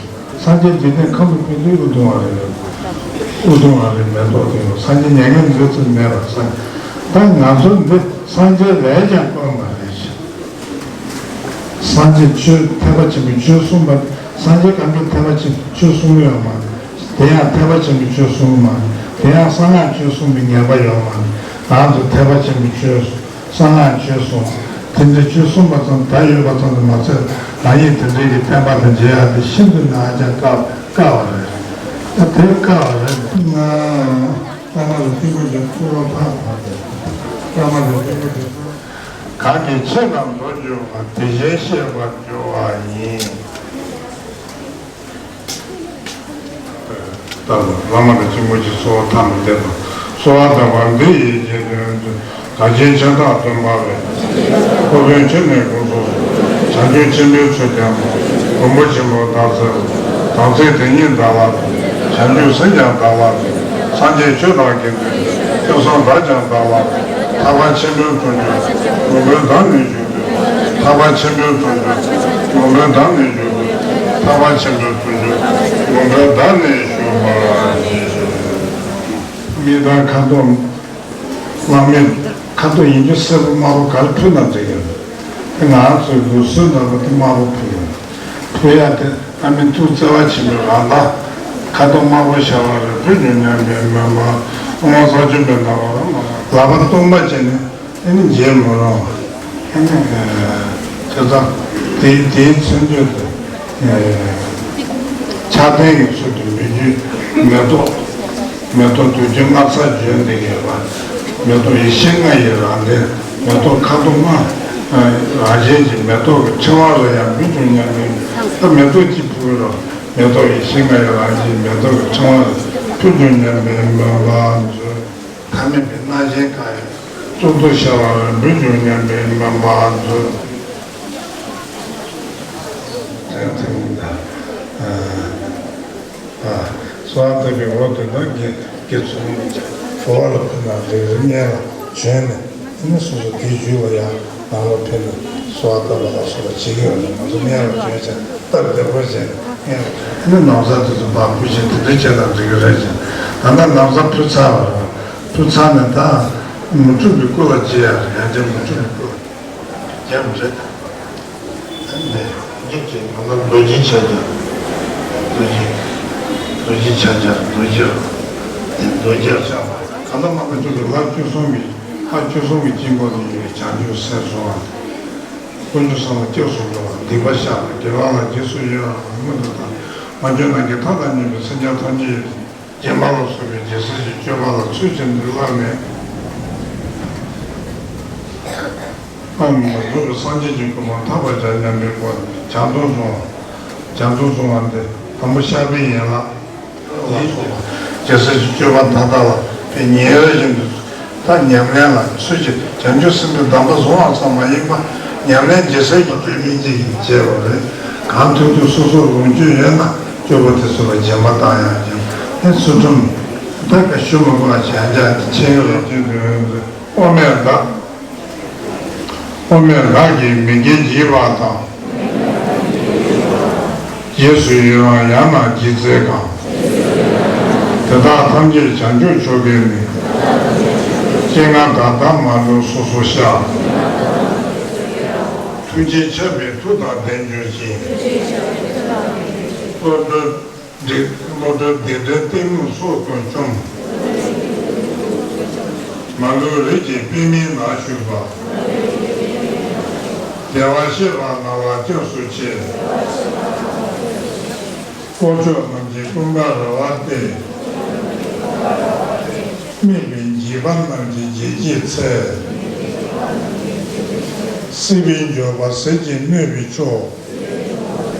སངས་རྒྱས་འཇིག་རྟེན་ཁམས་སུ་ཕེབས་དུས་ཨུ་དུམ་ཨ་རི་རེད། ཨུ་དུམ་ཨ་རི་མེ་ཏོག་དེ་ཡོད། སངས་རྒྱས་མྱ་ངན་འདས་ཚུལ་མེད་པ་སངས། ད་ང་ཚོ་འདི་སངས་རྒྱས་ལས་ཀྱང་དཀོན་པ་རེད། སངས་རྒྱས་ཆོས་ཐེག་པ་ཆེན་པོའི་ཆོས་གསུངས་པ། སངས་རྒྱས་གང་གིས་ཐེག་པ་ཆེན་པོའི་ཆོས་གསུངས་ཡོད་མ་རེད། དེ་ཡང་ཐེག་པ་ཆེན་པོའི་ཆོས་གསུངས་མ་རེད། དེ་ཡང་གསང་སྔགས་ཆོས་གསུངས་པའི་ངེས་པ་ཡོད་མ་རེད། ང་ཚོ་ཐེག་པ་ཆེན་པོའི་ཆོས་གསང་སྔགས་ཆོས་གསུངས། དེ་འདྲའི་ཆོས་གསུངས་པ་ཙམ་ད་ཡོད་པ་ཙམ་དུ་མ་ཚད། རང་ཉིད་དེ་འདྲའི་གི་བསྟན་པ་དང་མཇལ་ཡག་དེ་ཤིན་ཏུ་ནས་ཧ་ཅང་དཀའ་དཀའ་བ་རེད། ད་དེ་དཀའ་བ་རེད། ང་བླ་མ་ལ་སྐྱིད་པོ་ཞིག་ཐུགས་རོགས་ཐག་བར་ཏེ། བླ་མ་ལ་སྐྱིད་པོ་ཞིག་ཐུགས། གང་གིས་ཆོས་དང་མདོ་རྒྱུད་པ། དེ་བཞིན་གཤེགས་པར་འགྱུར་བ་ཡིན། ལྟ་བུ་བླ་མ་དང་གཅིག་པོ་གཅིག་གསོལ་བ་ཐ་མི་དད་པ། གསོལ་བ་འདེབས་པ་འདི་ཡི་རྗེས་ཟློས་མཛོད། ག་ཆེན་ཆ་ཐག་ཏུ་དམར་བའི། སློབ་དཔོན་ཆོས་ནས་དགོངས་སུ་གསོལ། བྱང་ཆུབ་ཆེན་པོའི་ཚུལ་བསྟན་པ། མགོན་པོ་ཆེན་པོ་བདག་འཛིན་པ། བདག་འཛིན་དེ་ཉིད་བདག་ལ་སྟེ། བྱང་ཆུབ་སེམས་ཀྱང་བདག་ལ་སྟེ། སངས་རྒྱས་ཆོས་དང་དགེ་འདུན་ཏེ། སྐྱབས་གསུམ་བདག་ཀྱང་བདག་ལ་སྟེ། ཐར་པ་ཆེན་པོའི་དཀོན་མཆོག་མགོན་པོའི་བདག་ནི་ཞུ། ཐར་པ་ཆེན་པོའི་དཀོན་མཆོག་མགོན་པོའི་བདག་ནི་ཞུ། ཐར་པ་ཆེན་པོའི་དཀོན་མཆོག་མགོན་པོའི་བདག་ནི་ཞུ་བར་བགྱི། མི་དང་ཁ་དོག་དམར་མི་ཁ་དོག་ཡིན་རྒྱུ་སེར་པོ་དམར་པོ་ག་རེ་ཕུལ་ན་འགྲིག་ཡོད། ང་ཚོའི་ལུགས་སྲོལ་ལྟར་དུ་དམར་པོ་ཕུལ་ཡོད། ཕུལ་ཡ་དེ་ཨ་མའི་ཐུགས་བརྩེ་བ་ཆེན་པོས་རང་ལ་ཁ་དོག་དམར་པོ་ཤར་བ་རེ་ཕུལ་རྒྱུ་སྙམ་པའི་སྨོན་པ། ཨོཾ་ཨ་ཙི་ཙི་ཅུན་པའི་ནང་བ་རང་ལ་ལག་པ་སྟོང་པ་བྱས་ནས། ཨེ་ནི་མཇལ་མི་རུང་། ཨེ་ནི་བྱས་ཙང་དེ་དེའི་མཚོན་བརྗོད་དུ་ཕྱག་རྟེན་གྱི་ཚུལ་དུ་མི་རྒྱུད་མེ་ཏོག་མེ་ཏོག་དུས་རྒྱུན་སྔར་ས་བརྗོད་འདི་གས་པ། མེ་ཏོག་ཡེ་ཤེས་ལྔ་ཡི་རང་གདན། མེ་ཏོག་ཁ་དོག་ལྔ་རང་བཞིན་གྱི་མེ་ཏོག་གི་ཕྲེང་བ་རེ་ཡང་འབུལ་བྱུང་སྙམ་པའི། ད་མེ་ཏོག་གཅིག་ཕུལ་རོགས། མེ་ཏོག་ཡེ་ཤེས་ལྔ་ཡི་རང་བཞིན་མེ་ཏོག་གི་ཕྲེང་བ་རེ་ཕུལ་བྱུང་སྙམ་པའི་སྨོན་ལམ་མཛོད། ཐ་མལ་པའི་སྣང་ཞེན་བཀག་ཡོད། གཙུག་ཏོར་ཤར་བ་རིང་པོར་བྱུང་སྙམ་པའི་སྨོན་པ་མཛོད། དེ་དེ་ཨ་ཨ་གསོལ་བ་བཏབ་པའི་འོག་ཏུ་ན་དགེ་དགེ་ཚུལ་གཉིས་ཀྱང་འགྲོ་བ་ལ་ཕན་ན་རིགས་རིགས་ངན་ལ་བྱོན་ནས། དེ་ནས་སོ་སོ་དེའི་རྒྱུད་ལ་ཡང་ནང་ལ་ཕེབས་ནས་གསོལ་བ་བཏབ་པ་ལ་སོགས་པ་བྱེད་ཀྱི་ཡོད་ན། ང་ཚོ་སྨན་ལ་བྱོན་ཅིང་སྟབས་བདེ་པོ་བྱས་ནས་སྨན་ལ་བྱོན་ནས། ན་བཟའ་དེ་ཚོ་ཕར་ཕུལ་ཞིང་དེ་འདྲ་བྱས་ན་འགྲིག་གི་རེད་ཅེས། ད་ལྟ་ན་བཟའ་ཕུལ་ཚར་བ་རེད། ཕུལ་ཚར་ནས་ད་མི་འཁྲུགས་པའི་སྐུ་ལ་བྱེད་ཡ་རེད། ཡང་བསྐྱར་མི་འཁྲུགས་པའི་སྐུ་ལ་བྱེད་པ་རེད། ད་འདི་འདི་ཅིག་ང་ལ་རྡོ་རྗེ་ཕྱག་རྒྱ། རྡོ་རྗེ་རྡོ་རྗེ་ཕྱག་རྒྱ། རྡོ་རྗེ་རྡོ་རྗེ་ཕྱག་རྒྱ། གང་ལྟར་མ་ལ་བཅུ་དྲུག་ལྷ་བཅུ་གསུམ་གྱི་ལྷ་བཅུ་གསུམ་གྱི་དཀྱིལ་འཁོར་དུ་ཡོད་པའི་བྱང་ཆུབ་སེམས་གསུམ་པ། དཀོན་མཆོག་གསུམ་ལ་སྐྱབས་སུ་འགྲོ་བ། སྡིག་པ་བཤགས་པ། དགེ་བ་ལ་རྗེས་སུ་ཡི་རང་བ་སྔོན་དུ་བཏང་། མ་གྱུར་ནམ་མཁའི་མཐའ་དང་མཉམ་པའི་སེམས་ཅན་ཐམས་ཅད་ཀྱི་སྦྱིན་པ་ལ་སོགས་པའི་རྒྱལ་སྲས་ཀྱི་སྤྱོད་པ་ལ་ཚུལ་བཞིན་དུ་བསླབས་ནས། ཨ་མ་རྫོགས་པའི་སངས་རྒྱས་ཀྱི་གོ་འཕང་ཐོབ་པར་བྱ་སྙམ་པའི་སྒོ་ནས་བྱང་སྡོམ་བཟུང་བ། བྱང་སྡོམ་བཟུང་བ་འདི་དང་པོ་བཤགས་པའི་ཡན་ལག་རྒྱལ་སྲས་ཀྱི་སྤྱོད་པ་མཐའ་དག་ལ་ཉིན་རེ་བཞིན་དུ་ད་ཉམས་ལེན་ལ་ཚུལ་གྱིས་བྱང་ཆུབ་སེམས་དཔའི་གདམས་པ་བཟུང་བ་ཙམ་མ་ཡིན་པར། ཉམས་ལེན་རྒྱལ་སྲས་ཀྱི་སྤྱོད་པ་ཅིག་བྱས་པ་རེད། གང་ཐུབ་ཐུབ་སོ་སོར་ལོངས་སྤྱོད་ཡོད་ན་སྤྱོད་པ་དེ་ཚོ་ལ་སྦྱིན་པ་བཏང་ཡག་ཅིག་དེ་ཚུལ་ཁྲིམས་ད་ག་ཞུ་མི་དགོས་པ་ཞིག་ཡང་བསྐྱར་དེ་ཕྱིན་ཡོད་རེད། དབུ་མའི་བདག་དབུ་མའི་བདག་གིས་མི་དགེ་བགྱིས་པ་དང་། རྗེས་སུ་ཡི་རང་ཡང་ན་བགྱིད་སྩལ་གང་། དེ་དག་ཐམས་ཅད་བྱང་ཆུབ་མཆོག་དགེ་ནི། སྤྱན་སྔར་བདག་བདག་མ་འགྲོ་སོ་སོར་བཤགས། ཐུགས་རྗེས་ཁྱབ་པའི་མཐུ་དང་ལྡན་གྱུར་ཅིག་བློ་གྲོས་སྡིག་བློ་གྲོས་སྡིག་སྒྲིབ་གཏི་མུག་སྲོག་ཏུ་བཅོམ། མ་ལུས་རིགས་ཀྱི་པདྨའི་ནང་བཞུགས་པ། བདེ་བར་གཤེགས་པ་ན་བ་སྐྱབས་སུ་མཆི། དཀོན་མཆོག་རྣམས་ཀྱི་ཀུན་དགའ་ར་བ་སྟེ། དམིགས་པའི་འཇིགས་པ་རྣམས་ཀྱི་བརྗིད་ཀྱི་ཚལ། སྲིད་པའི་འབྱོར་པ་ཟིལ་གྱིས་གནོན་པའི་མཆོག་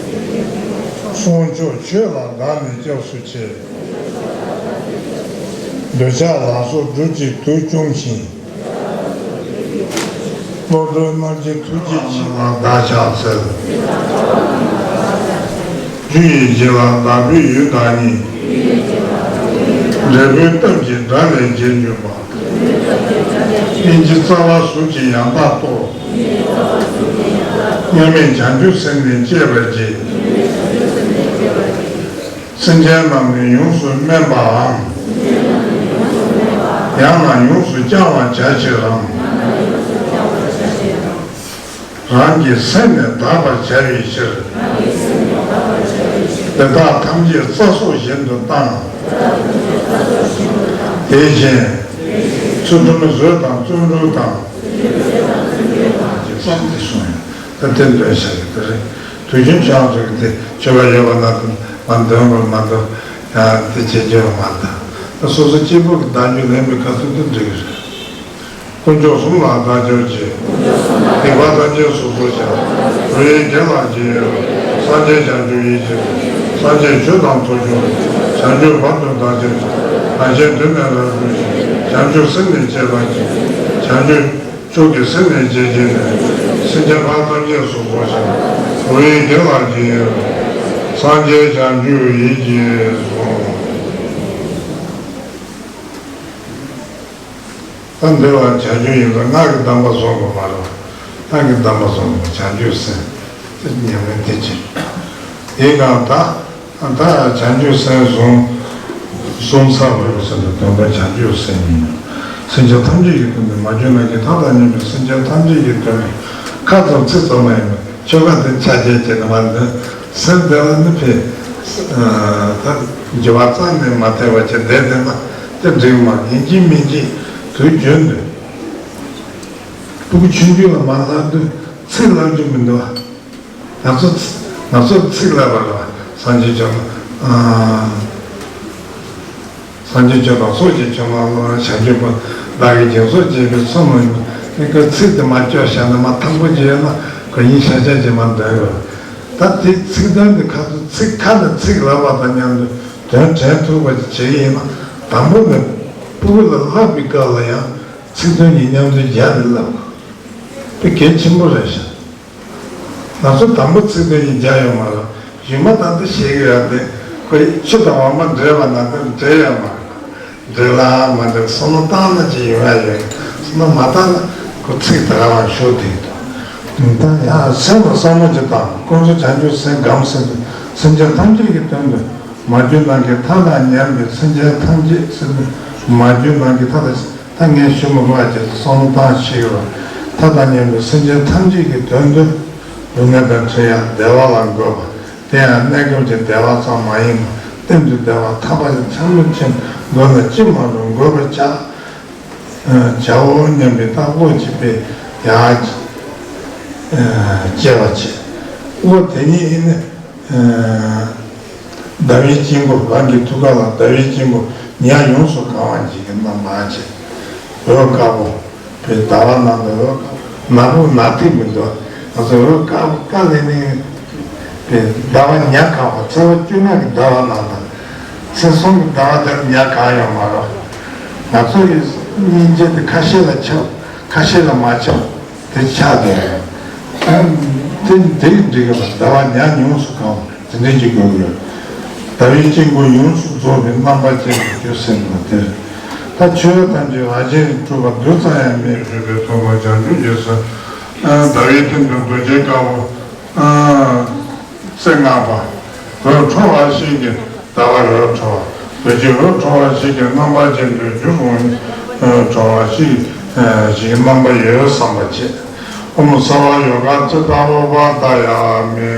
གསུང་མཆོག་ཁྱོད་ལ་བདག་ནི་སྐྱབས་སུ་མཆི། འདོད་ཆགས་ལ་སོགས་སྒྲིབ་ཀྱིས་དུག་བཅོམ་ཞིང་། བློ་གྲོས་རྣམས་ཀྱི་ཐུགས་རྗེ་ཆེ་བ་བདག་ཕྱག་འཚལ། རྒྱུ་ཡི་རྗེ་ལ་བདག་པོས་ཡུལ་བདག་ཉིད། འབྲས་བུའི་སྟོབས་ཀྱིས་དགྲ་ལས་རྒྱལ་གྱུར་པ། དབེན་གྱི་རྩ་བ་གཟུགས་ཀྱི་ཡང་དག་རྟོགས། མཉམ་མེད་བྱང་ཆུབ་སེམས་ནི་བསྐྱེད་པར་བགྱི། སེམས་ཅན་རྣམས་ནི་ཡོངས་སུ་སྨིན་པའམ། ཡང་ན་ཡོངས་སུ་བསྐྱང་བར་བྱ་ཕྱིར་རམ། རང་གི་སེམས་ནི་དག་པར་བྱ་བའི་ཕྱིར། དེ་དག་ཐམས་ཅད་རྩྭ་སོགས་བཞིན་དུ་བཏང་། དེ་བཞིན་ཚུལ་ཁྲིམས་བཟོད་དང་བརྩོན་འགྲུས་དང་། ཀྱི་ཙམ་དུ་གསུངས་ཡོད། ད་དེ་འདོན་བྱ་ཡི་དེ་རེད། དུས་རྒྱུན་ཁྱེད་རང་ཚོ་གི་དེ་ཆོ་ག་ཡོད་པ་ན་དེ་མ་འདོན་པར་མ་འདོན་ཡང་དེ་བྱེད་རྒྱུ་ཡོད་མ་རེད། ད་སོ་སོ་གཅིག་པུ་གི་བདག་རྒྱུད་ལེན་པའི་སྐབས་སུ་དེ་འགྲིག་གི་རེད། དཀོན་མཆོག་གསུམ་ལ་བདག་སྐྱབས་མཆི། སྡིག་པ་ཐམས་ཅད་སོ་སོར་བཤགས། འགྲོ་བའི་དགེ་ལ་རྗེས་ཡི་རང་། སངས་རྒྱས་བྱང་ཆུབ་ཡིད་ཀྱི་རང་། སངས་རྒྱས་ཆོས་དང་ཐོབ་བྱུང་རང་། བྱང་ཆུབ་བར་དུ་བདག་སྐྱབས་མཆི། རང་གཞན་དོན་མེད་རབ་བསྒྲུབས་ཤིང་། བྱང་ཆུབ་སེམས་ནི་བསྐྱེད་པར་བགྱི། བྱང་ཆུབ་མཆོག་གི་སེམས་ནི་བསྐྱེད་བགྱིས་ནས། སེམས་ཅན་ཕ་ཐམས་ཅད་སོ་སོར་བཤགས། འགྲོ་བའི་དགེ་ལ་རྗེས་ཡི་རང་། སངས་རྒྱས་བྱང་ཆུབ་ཡིད་ཀྱིས་བཟུང་། ད་འདི་ལ་བྱ་རྒྱུ་ཡིན་ཙང་སྔགས་ཀྱི་གདམས་པ་བཟུང་དགོས་མ་རེད། སྔགས་ཀྱི་གདམས་པ་བཟུང་དགོས། བྱང་ཆུབ་སེམས་དེ་ཉམས་ལེན་དེ་བྱེད། དེའི་སྒང་ད་ད་བྱང་ཆུབ་སེམས་བཟུང་། བཟུང་ཚར་བའི་སེམས་དང་དོན་དམ་བྱང་ཆུབ་སེམས་ཡིན། སེམས་ཅན་ཐམས་ཅད་ཀྱི་དོན་དུ། མ་གྱུར་ནམ་མཁའི་མཐའ་དང་མཉམ་པའི་སེམས་ཅན་ཐམས་ཅད་ཀྱི་དོན་དུ། ཁ་ཙམ་ཚིག་ཙམ་མ་ཡིན་པར་ཆོ་ག་དེ་ཆ་བྱད་བྱས་ནས་མ་འདོན། སེམས་དེ་ལ་ནི་ཕན། ད་འགྱུར་བ་རྩ་ནས་མ་ཐེབས་པ་བྱས་བསྡད་བསྡད་ན་དེ་འགྲིག་མ། ཡིན་གཅིག་མིན་གཅིག་དུས་རྒྱུན་དུ་སྤུ་གུ་ཆུང་ཆུང་ལ་མ་ལབ་དུས་ཚིག་ལབ་རྒྱུ་མི་འདུག་ང་ཚོ་ང་ཚོ་ཚིག་ལབ་པ་ལ་སངས་རྒྱས་བྱོན་ཨ། སངས་རྒྱས་ཆོས་དང་ཚོགས་ཀྱི་མཆོག་མ་ལོ་བྱང་ཆུབ་པ་བདག་གིས་སྦྱིན་སོགས་བགྱིས་པའི་ཚོགས་མ་ཡིན་པ། ཁོའི་ཚིག་དེ་མ་བཅོས་བཞག་ན་མ་ཐང་པོ་ཅིག་ཡོད་ན་ཁོ་ཡིན་ཤ་ཤ་ཅིག་མ་འདོན་ཡོད། ད་དེ་ཚིག་དོན་དེ་ཁ་ཚུར་ཚིག་ཁ་ནས་ཚིག་ལབ་པ་དང་མཉམ་དུ་དོན་དྲན་ཐུབ་པ་ཅིག་བྱེད་ཀྱི་ཡིན་ན། དང་པོ་ནས་སྤུ་གུ་ལ་ལབ་པའི་སྐབས་ལ་ཡང་ ཚིག་དོན་གཉིས་མཉམ་དུ་སྦྱར་ཏེ་ལབ་དགོས། དཔེ་གལ་ཆེན་པོ་རེད་ཤག་ང་ཚོ་དང་པོ་ཚིག་དོན་གཉིས་སྦྱར་ཡོད་མ་རེད། གཞུག་མ་ད་ལྟ་བཤད་ཀྱི་ཡོད་དེ། ཁོ་ཆུ་དང་འོ་མ་འདྲེས་པ་ན་དེ་འདྲེས་ཡོད་མ་རེད། འདྲེས་ལ་མ་འདྲེས་བསམ་བློ་བཏང་ན་ཅིག་ཡོང་ཡ་ཡོད། བསམ་བློ་མ་བཏང་ན་ཁོ་ཚིག་ད་ག་རང་ཤོར་བསྡད་འདུག་ད་ཡང་སེམས་ལ་བསམ་བློ་ཅིག་བཏང་། དཀོན་མཆོག་བྱང་ཆུབ་སེམས་སྒོམ་ཟེར་དུས་སེམས་ཅན་ཐམས་ཅད་ཀྱི་དོན་དུ། མ་གྱུར་ནམ་མཁའི་མཐའ་དང་མཉམ་པའི་སེམས་ཅན་ཐམས་ཅད་ཟེར་དུས། མ་གྱུར་ནམ་མཁའི་མཐའ་དང་། ད་ངས་ཞུ་མ་དགོས་པ་བྱས་ཏེ་བསམ་བློ་བཏང་ཤེས་ཡོད་པ། མཐའ་དང་མཉམ་པའི་སེམས་ཅན་ཐམས་ཅད་ཀྱི་དོན་དུ། སྡུག་བསྔལ་དང་བྲལ་ཡང་བདེ་བ་ལ་འགོད་པ། དེ་ཡང་གནས་སྐབས་ཀྱི་བདེ་བ་ཙམ་མ་ཡིན་པར་གཏན་དུ་བདེ་བ་ཐར་པ་ཡང་ཆ་མི་ཆེན་འགོད་ལ་ཅི་མ་རུང་འགོད་པར་བྱ། བྱའོ་སྙམ་པའི་བརྟག་དཔྱད་ཅིག་སྤེལ་ཡང་བྱེད་པ་བྱེད། འོ་དེ་ཉིད་ནི། ཟླ་བའི་དཀྱིལ་འཁོར། རང་གི་ཐུགས་ཀ་ལ་ཟླ་བའི་དཀྱིལ་འཁོར་ཉ་ཡོངས་སུ་གང་བ་ཞིག་གི་རྣམ་པ་བྱེད། འོད་དཀར་པོ། པའི་ཟླ་བ་ནང་དུ་འོད་དཀར་པོ། ནག་པོ་ནག་ཐིག་མི་འདུག་ང་ཚོ་འོད་དཀར་པོ་དཀར་ལས་ནི། པའི་ཟླ་བ་ཉ་གང་བ། ཚེས་པ་བཅོ་ལྔ་གི་ཟླ་བ་ནང་དུ། ཚེས་གསུམ་གི་ཟླ་བ་དེར་ཉ་གང་ཡོད་མ་རེད། ང་ཚོ་ཡི་སྙིང་རྗེ་དེ་ཁ་ཤས་ལ་ཁྱབ། ཁ་ཤས་ལ་མ་ཁྱབ། དེ་ཆགས་བསྡད་ཡོད། དེ་འདི་འགྲིག་གི་ལ། ཟླ་བ་ཉ་ཡོངས་སུ་གང་བ་དེ་འདྲ་ཅིག་དགོས་ཀྱི་ཡོད། ཟླ་བའི་དཀྱིལ་འཁོར་ཡོངས་སུ་རྫོགས་པའི་རྣམ་པ་ཅན་དུ་གྱུར་ཟེར་བ་དེར། ད་ཆོས་ཐམས་ཅད་རང་བཞིན་གྲུབ་པ་རྡུལ་ཙམ་ཡང་མེད་པའི་ཐུགས་ཀ་བྱང་ཆུབ་ཀྱི་སེམས། ཟླ་བའི་སྟེང་དུ་རྡོ་རྗེ་དཀར་པོ། རྩེ་ལྔ་པ། འོད་འཕྲོ་བ་ཞིག་གིས་ཟླ་བ་འོད་འཕྲོ་བ། རྡོ་རྗེ་འོད་འཕྲོ་བ་ཞིག་གི་རྣམ་པ་ཅན་དུ་གྱུར་འོང་། འཕྲོ་བ་ཞིག་ཞིག་རྣམ་པ་ཡོད་བསམ་པ་བྱེད། ཨོཾ་སརྦ་ཡོ་ག་ཙིཏྟ་ཨུ་པ་དཱ་ཡ་མི།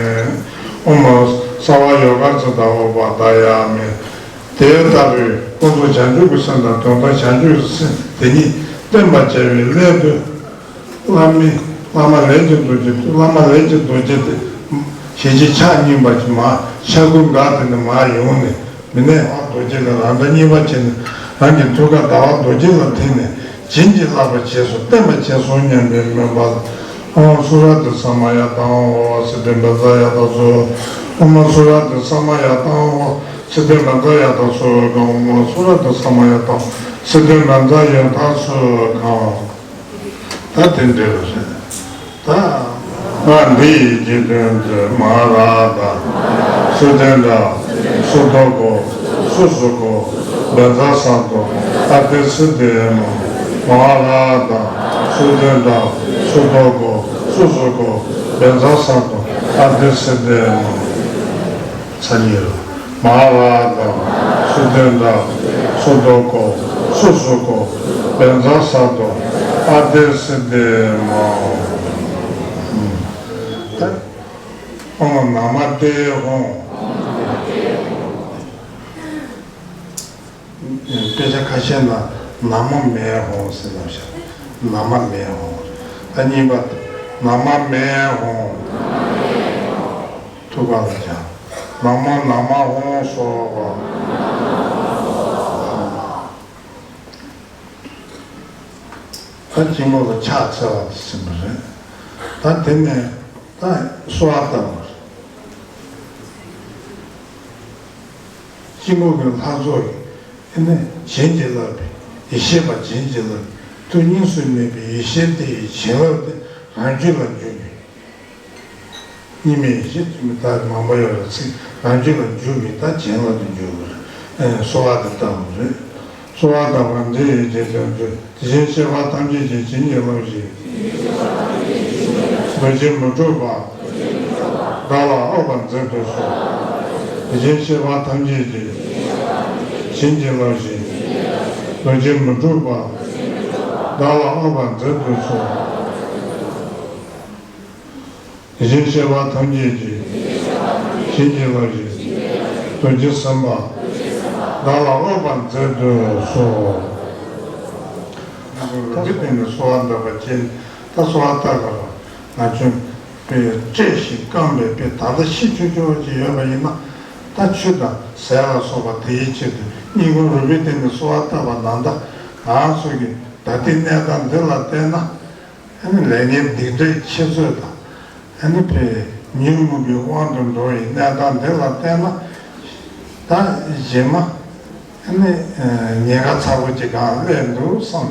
ཨོཾ་སརྦ་ཡོ་ག་ཙིཏྟ་ཨུ་པ་དཱ་ཡ་མི། དེ་ལྟ་བུའི་ཀུན་རྫོབ་བྱང་ཆུབ་ཀྱི་སེམས་དང་དོན་དམ་བྱང་ཆུབ་ཀྱི་སེམས་དེ་ཉིད་བསྟན་པར་བྱ་བའི་སླད་དུ། བླ་མའི། བླ་མ་ལས་ཀྱི་རྡོ་རྗེ། བླ་མ་ལས་ཀྱི་རྡོ་རྗེ་དེ། ཞལ་གྱི་ཕྱག་གཉིས་པ་ཅིག་མར་ཕྱག་གུ་འགག་དེ་ནས་མར་ཡོང་ནས། མི་ནས་ཨ་རྡོ་རྗེ་ལ་རང་འདྲ་གཉིས་པ་བྱས་ནས། རང་གི་ཐུགས་ཀ་ཟླ་བ་རྡོ་རྗེ་ལ་ཐིམ་ནས། བྱིན་གྱིས་བརླབས་པར་བྱས་སོ། བརྟན་པར་བྱས་སོ་སྙམ་པའི་མོས་པ་ལ། ཨོཾ་སུ་ར་དྷཱི་ས་མ་ཡ་ཏཾ་ཧོ། སིདྡྷི་མཉྫ་ཡ་ཐཱ་སུ། ཨོཾ་སུ་ར་དྷཱི་ས་མ་ཡ་ཏཾ་ཧོ། སིདྡྷི་མཉྫ་ཡ་ཐཱ་སུ་ཁཾ། ཨོཾ་སུ་ར་དྷཱི་ས་མ་ཡ་ཏཾ། སིདྡྷི་མཉྫ་ཡ་ཐཱ་སུ་ཁཾ། ད་དེ་འདྲ་རེད། ད་སྔགས་འདི་ཡི་རྗེས་ཟློས་མཛོད། མ་ཧཱ་ར་ཧ་ཏ། སུ་དན་ཏྲ། སུ་དོ་ཀོ། སུ་སུ་ཀོ། བཛྲ་སཏྭ། ཨ་ཏི་སིདྡྷི་མ། མ་ཧཱ་ར་ཧ་ཏ། སུ་དན་ཏྲ། སུ་དོ་ཀོ། སུ་སུ་ཀོ། བཛྲ་སཏྭ། ཨ་ཏི་སིདྡྷི་མ། ཚ་ཉེ་རུ། མ་ཧཱ་ར་ཧ་ཏ། སུ་དན་ཏྲ། སུ་དོ་ཀོ། སུ་སུ་ཀོ། བཛྲ་སཏྭ། ཨ་ཏི་སིདྡྷི་མ། ཨོཾ་ན་མ་དྷེ་ཧཱུྃ། དཔེ་ཆ་ཁ་ཤས་ན་ན་མ་མེ་ཧཱུྃ་ཟེར་ལབ་ཤག་ན་མ་མེ་ཧཱུྃ། ད་གཉིས་པ། ན་མ་མེ་ཧཱུྃ། ཐུགས་ཀ་ལ་བཞག་ན་མོ་ན་མ་ཧཱུྃ་སྭཱ་ཧཱ། ད་དཀྱིལ་འཁོར་ལ་ཕྱག་འཚལ་བ་དེ་ཟིན་པ་རེད། ད་དེ་ནས་ད་གསོལ་བ་བཏབ་པ་རེད། དཀྱིལ་འཁོར་གྱི་ལྷ་ཚོགས་ཀྱིས་ཨེ་ནི་བྱིན་གྱིས་བརླབས་པའི་ཡེ་ཤེས་པ་བྱིན་གྱིས་བརླབས་པའི་ཐུགས་གཉིས་སུ་མེད་པའི་ཡེ་ཤེས་དེ་ཡི་བྱིན་རླབས་དེ་རང་རྒྱུད་ལ་འཇུག་པའི། གཉིས་མེད་ཡེ་ཤེས་དེ་མི་རྟག་མང་པོ་ཡོད་རེད་ཚིག་རང་རྒྱུད་ལ་འཇུག་པའི་ད་བྱིན་རླབས་དེ་འཇུག་པ་རེད། ཨེ་གསོལ་བ་དེ་བཏབ་པ་རེད། གསོལ་བ་བཏབ་པ་འདི་ཡི་རྗེས་ཟློས་མཛོད། དེ་བཞིན་གཤེགས་པ་ཐམས་ཅད་ཀྱིས་བྱིན་གྱིས་བརླབས་ཤིང་། རྡོ་རྗེ་མི་འཁྲུགས་པ། བདག་ལ་དབབ་པར་མཛད་དུ་གསོལ། དེ་བཞིན་གཤེགས་པ་ཐམས་ཅད་ཀྱིས་བྱིན་གྱིས་བརླབས་ཤིང་། རྡོ་རྗེ་མི་འཁྲུགས་པ། བདག་ལ་དབབ་པར་མཛད་དུ་གསོལ། དེ་བཞིན་གཤེགས་པ་ཐམས་ཅད་ཀྱིས་བྱིན་གྱིས་བརླབས་ཤིང་། རྡོ་རྗེ་སེམས་དཔའ་བདག་ལ་དབབ་པར་མཛད་དུ་གསོལ། རུས་པའི་གཏིང་ནས་གསོལ་བ་འདེབས་པ་བྱས་ནས་ད་གསོལ་བ་བཏབ་པ་ལ་ང་ཚོས་པའི་བཀྲེས་ཤིང་སྐམ་པའི་དཔེ་ད་ལྟ་ཤི་ཆོག་ཆོག་ཅིག་ཡོད་པ་ཡིན་ན་ད་ཆུ་དང་ཟས་ལ་སོགས་པ་དེའི་ཆེད་དུ་སྙིང་ཁོང་རུས་པའི་གཏིང་ནས་གསོལ་བ་བཏབ་པ་ནང་ལྟར་ང་ཚོ་གི་ད་ལྟའི་གནས་སྟངས་འདི་ལ་བལྟས་ན། ཨ་ནི་ལས་ངན་སྡིག་སྒྲིབ་འཆི་རྩོད་དང་། ཨ་ནི་བའི་ཉོན་མོངས་པའི་དབང་དུ་འགྲོ་བའི་གནས་སྟངས་འདི་ལ་བལྟས་ན། ད་རྗེས་མ་ཨ་ནི་ཉེན་ཁ་ཚ་པོ་ཅིག་སྒང་སླེབས་འདུག་བསམ་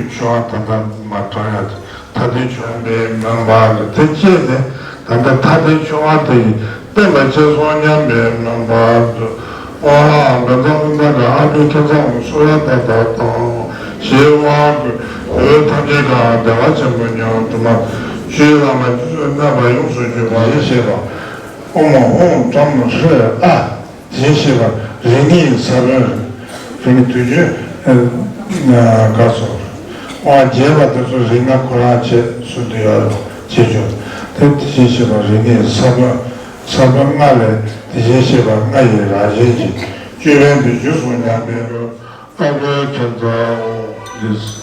ཀྱི་ཆོ་ག་ད་ལྟ་མར་བགྲང་ཡ་དེ། ཐ་དད་ཆོས་དབྱིངས་པའི་མོས་པ་ལ་དེ་བཅད་ནས། ད་ལྟ་ཐ་དད་ཆོས་དབྱིངས་དེ་ཡིས་བརྟན་པ་ཅན་སོང་སྙམ་པའི་མོས་པ་དང་། ཨོཾ་ཨ་བཛྲ་ཨུ་དྷ་ན་ཨ་བྷི་ཥིཉྩ་ཧཱུྃ་སུ་ཡ་ཏདྡྷ་ཏཾ་ཞེས་དབང་བསྐུར། འདོད་པ་ཐམས་ཅད་ཀྱང་བདེ་བ་ཆེན་པོ་མྱུར་བར་ཐོབ་པར། ཆོས་བླ་མ་རྗེ་བཙུན་རྣམ་པ་ཡོངས་སུ་གྱུར་པ་ཞེས་པ། ཨོཾ་ཧཱུྃ་ཏྲཾ་ཧྲཱིཿ་ཨ། དེ་བཞིན་གཤེགས་པ་རིགས་ལྔའི་ས་བོན། རིགས་ལྔ་དུས་རྒྱུན་དགའ་ཚོར། དབང་རྒྱས་པ་དེ་ཚོ་རིགས་ལྔ་ཁོ་རང་ཆེད་ཟུང་དུ་ཡོད་རུང་བྱེད་ཆོག་དེ་དེ་བཞིན་གཤེགས་པ་རིགས་ལྔའི་ས་བོན། ས་བོན་ལྔ་ལས་དེ་བཞིན་གཤེགས་པ་ལྔ་ཡི་རང་བཞིན་གྱི་ཅོད་པན་དེ་བཞུགས་སོ་སྙམ་པའི་ཨ་བྷི་ཥིཉྩ་ཧཱུྃ་འདི།